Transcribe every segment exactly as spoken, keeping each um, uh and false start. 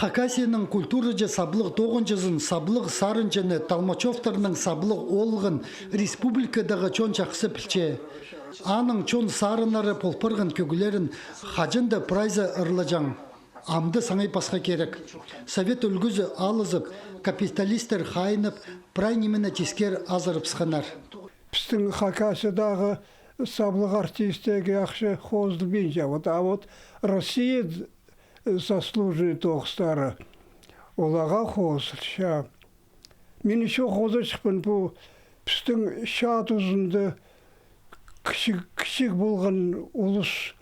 Хакасияның культураҷы саблығ тоғынҷызын, саблығ сарынҷыны, Толмачевтарның саблығ оолғын республикадағы чон чахсы пілче. Аның чон сарыннары пол парған кӧглерін хаҷан даа прайзы ырлаҷаң. Амды саңай пасха кирек. Совет ӱлгӱзі алызып, капиталистер хайынып, прай нимені тискер азырыбысханнар. Пістің Хакасиядағы саблығ артистерге ахча хозылбинча. Вот, а вот Россия заслуженный тоғыстары оларға хозылча. Мин ещё хоза чыхпын, пу пістің чаа тузында кічіг, кічіг полған улус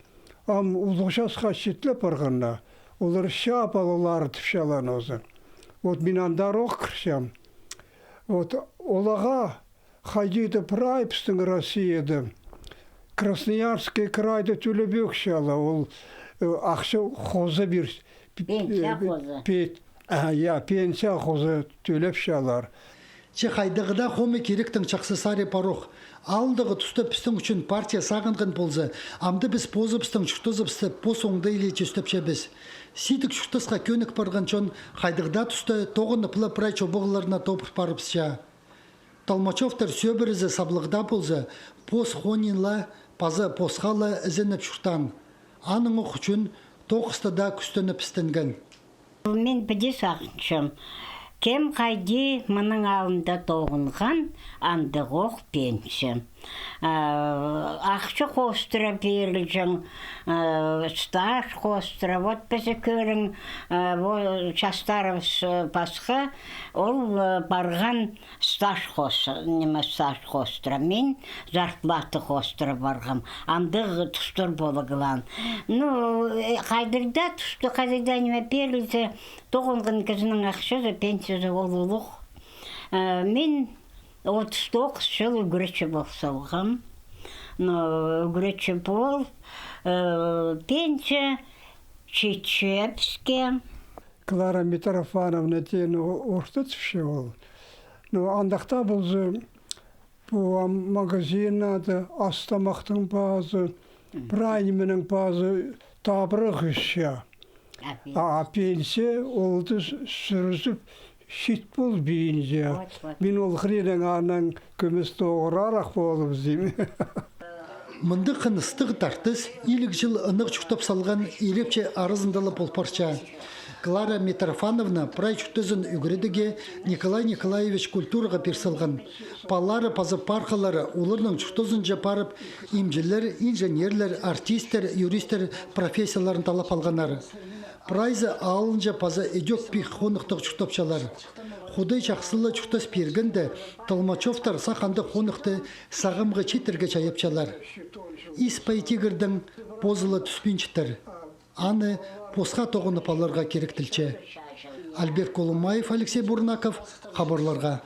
ам улуғ часха читлеп парғаннар. Олар чаа палалары тіпчелер оза. Вот мин андар ох кірчем. Вот оларға хайди-да прай пістің Россияда, Красноярский крайда тӧлебеекчелер ол, э, ахча хоза пир-, пенсия, э, хоза. Пет-, а, я, пенсия хоза тӧлепчелер. Че хайдағ даа хомай киректің чахсы сари пар ох. Алындағы туста пістің ӱчӱн партия сағынған полза, амды піс позыбыстың чуртазыбысты пос оңдайлы чӧстепчебіс. Сидік чуртасха кӧнік парған чон хайдағ даа туста тоғынып ла прай чобағларына тобыр парыбысча. Толмачевтар сӧбірезі саблығда полза, пос хонин ла паза посха ла ізеніп чуртаан. Аның ох ӱчӱн тоғыста даа кӱстеніп істенген. Мин піди сағынчам, кем хайди мының алнында тоғынған, андағ ох пенсия. А, ахча хоостыра пирілҷең, а, стаж хоостыра. Вот пізе кӧрің, а, во-, частарыбыс, а, пасха, ол, а, парған стаж хоос-, ниме, стаж хоостыра. Мин зарплата хоостыра парғам. Андағ тустар полығлаан. Ну, э, хайдағ даа туста, хайдағ даа ниме пирілзе, тоғынған кізінің ахчазы, пенсиязы ол улуғ. Э, мин отыс тоғыс чыл ӱгретчі пол салғам. Но ӱгретчі пол, э, пенсия читче піске. Клара Митрофановна теен о-, орта тіпче ол. Но андағ даа полза, пу ам магазиннарда ас-тамахтың паазы, прай нименің паазы табырах ӧсче. А пенсия? А, а пенсия, ол даа с-, сӱрізіп, чит полбинча. Вот, вот. Мин ол хыринаң анаң кӧмес тоғырарах полыбызим. Мындағ хыныстығ тартыс иліг чыл ынағ чуртап салған ирепчі аразында ла пол парча. Клара Митрофановна прай чуртазын ӱгредіге, Николай Николаевич культураға пир салған. Палалары паза пархалары оларның чуртазынҷа парып, имҷілер, инженерлер, артисттер, юристтер профессияларын таллап алғаннар. Прайзы алынҷа паза ідӧк пик хонығ таа чуртапчалар. Худай чахсы ла чуртас пиргенде, Толмачевтар сах андағ хонығты сағамға чииттерге чайапчалар. Ис пай тигірдең позы ла тӱспинчеттір. Аны посха тоғынып аларға киректелче. Альберт Колумаев, Алексей Бурнаков, хабарларға.